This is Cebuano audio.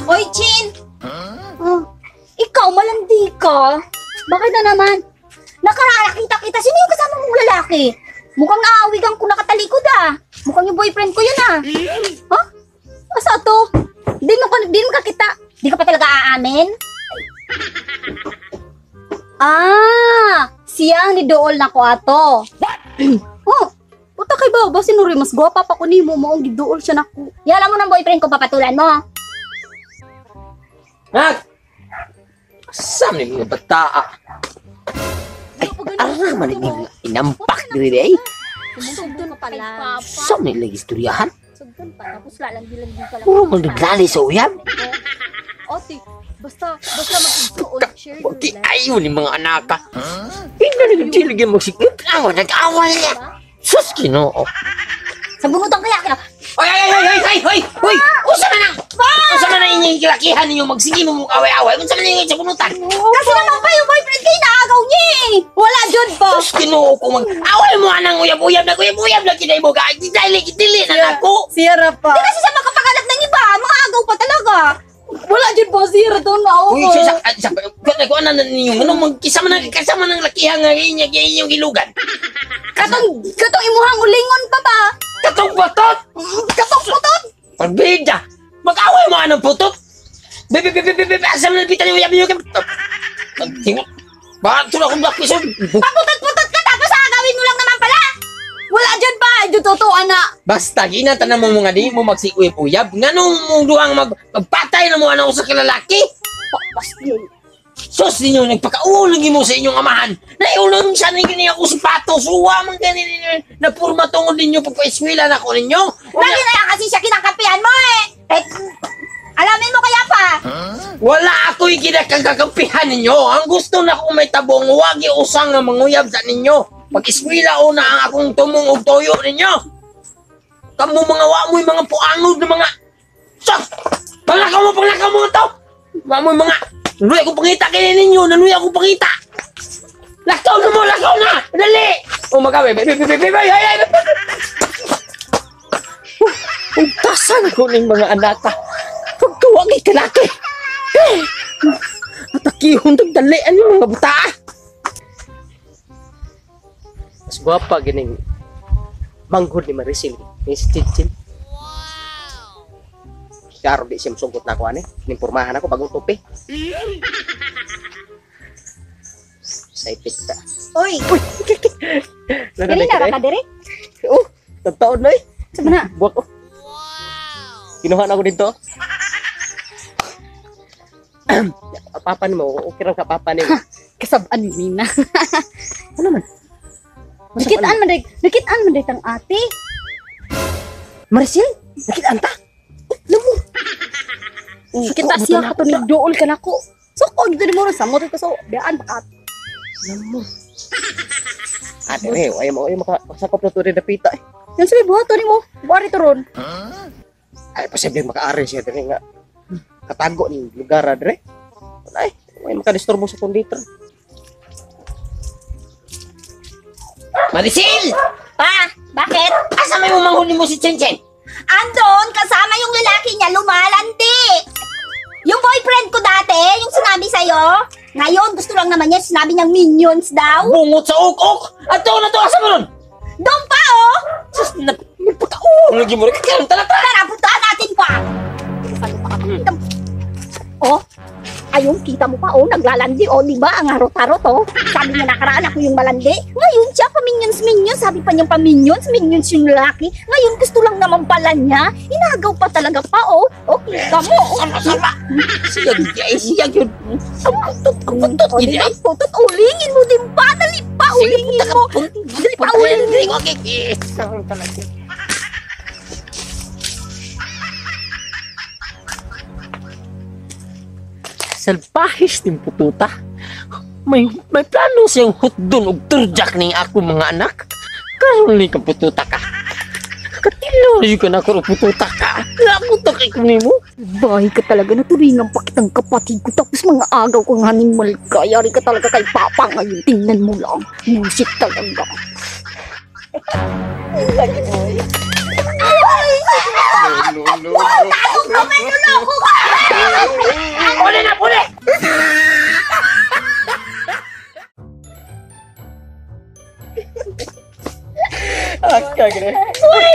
Oy, Chin! Oh, ikaw, malandi ka. Bakit na naman? Nakakita kita. Sino yung kasama mong lalaki? Mukhang naawigan ko nakatalikod ah. Mukhang yung boyfriend ko yun ah. Huh? Asa to? Di mo kakita. Di ka pa talaga aamin? Ah, siya ang nidool na ko ato. What? Oh, puta kay ba? Sinuri, mas gwapa pa ko nimo, maong gidool siya nako. Yala mo ng boyfriend ko, papatulan mo. Nak! Asam ni mga bata ah. Ay, ara man ni mga inampak diri ay. Sugdon pala. Asam ni lagi istoryahan. Sugdon pa, tapos lalandi-landi ka lang. Puro man naglali sa uyab. Ote, basta mag-igsuon, share your Wagi life. ayo ni mga anak ka. Hindi na dili magsikip. Awa nag-away niya. Sus Ginoo. Sa bunutan kaya kaya. Oy oy oy oy oy oy oy. Usa man ang. Usa man ang inyong kilakihan ninyo magsige mo away-away. Unsa man inyong sa bunutan? Kasi naman pa yung boyfriend kayo naagaw niya eh. Wala jud pa. Sus Ginoo ko mag-away mo anang uyab-uyab na uyab-uyab na kinay mo ka. Dili dili na nako. Sierra pa. Di kasi siya makapangalap ng iba, mga agaw pa talaga. Wala jud po, Sierra doon na ako. Uy, sa sa ko ana ninyo ngano magkisa man ang kasama ng lakihan nga inya inyong gilugan. Katong imuhang ulingon pa ba? Katong putot. Katong putot. Pagbida. Mag-away mo anang putot. Bebe bebe bebe asa man pitan yung uyab ninyo. Tingo. Bakit tulad akong black piso? Paputot-putot ka tapos agawin mo lang naman pala. Wala jud pa, jud totoo ana. Basta ginatanan mo mga di mo magsiuyab-uyab. Nganong mong duhang magpatay na mo anang usa ka lalaki? Sus ninyo nagpakaulo mo sa inyong amahan. Naiulong siya ni gini ako sapatos. Uwa man ganin ninyo. Napurma tungod ninyo pagpa-eskwela na ko ninyo. Lagi na lang kasi siya kinakapihan mo eh. Eh, alamin mo kaya pa. Wala ako'y kinakakampihan ninyo. Ang gusto na kong may tabong, wagi usang nga manguyab sa ninyo. Pag-eskwela una ang akong tumong og toyo ninyo. Kamu mga wa mo'y mga puangod na mga... Sus! Panglakaw mo ito! Wa mo'y mga... Nanuya akong pangita kayo ninyo! Nanuya akong pangita! Lakaw na mo! Lakaw na! Dali! Oh magabi! Ay! Ay! Ugtasan ako ng mga anak. Pagkawagi kalaki! Atakihon tagdali ano mga buta! Mas gwapa gining manghod ni Maricel ni si Chinchin. Wow. Klaro di siya masugot na ako ani. Nimpormahan ako bagong tupi. Excited ta. Oy, Diri diri na ra ka diri? Oh, tagtaon na eh. Sa na? Buwak oh. Kinuha na ako dito. Papa nimo, okay ra ka papa nimo. Kasab-an ni na. Ano man? Nakitaan man day tang ate. Maricel, nakitaan ta. Lamo. Kita siya kato ni dool ka nako. Suko gid ni mo sa mo to so biaan pa ka. Lamo. Ate, ay mo ay makasakop na to rin dapita eh. Yan sabi buhaton nimo. Buari to ron. Ay posible makaari siya diri nga. Katago ni lugar dire. Ay, ay makadisturbo sa konditra. Maricel! Pa, bakit? Asa may manghod nimo si Chenchen? Andon, kasama yung lalaki niya, lumalandi. Yung boyfriend ko dati, yung sinabi sa'yo, ngayon gusto lang naman niya, sinabi niyang minions daw. Bungot sa ok-ok! Ato na to, asa mo nun? Doon pa, oh! Sus, nagpagka-uong lagi mo rin. Kaya talaga! Tara, puntahan natin pa! Oh, ayun, kita mo pa, oh, naglalandi, oh, di ba? Ang harot-harot, oh. Sabi niya nakaraan ako yung malandi. Ngayon siya, paminions-minions. Sabi pa niyang paminions, minions yung lalaki. Ngayon, gusto lang naman pala niya. Inagaw pa talaga pa, oh. Oh, kita mo, oh. Sama, sama! Siya, siya, yun. Ang putot, ang putot. Oh, di ba? Putot, ulingin mo din pa. Dali pa, ulingin mo. Dali pa, ulingin mo. Salpahis din pututa. May plano siyang hutdon og turjak ning ako mga anak. Karon ni ka pututa ka. Katilo yu ka na ko pututa ka. Lamutok ko nimo. Bahay ka talaga, naturingan pa kitang kapatid ko. Tapos mga agaw kong animal ka. Yari ka talaga kay Papa ngayon. Tingnan mo lang. Music talaga. No, no, no. Tago ka, manloloko ka! Puli na, puli! Akka gini. Uy!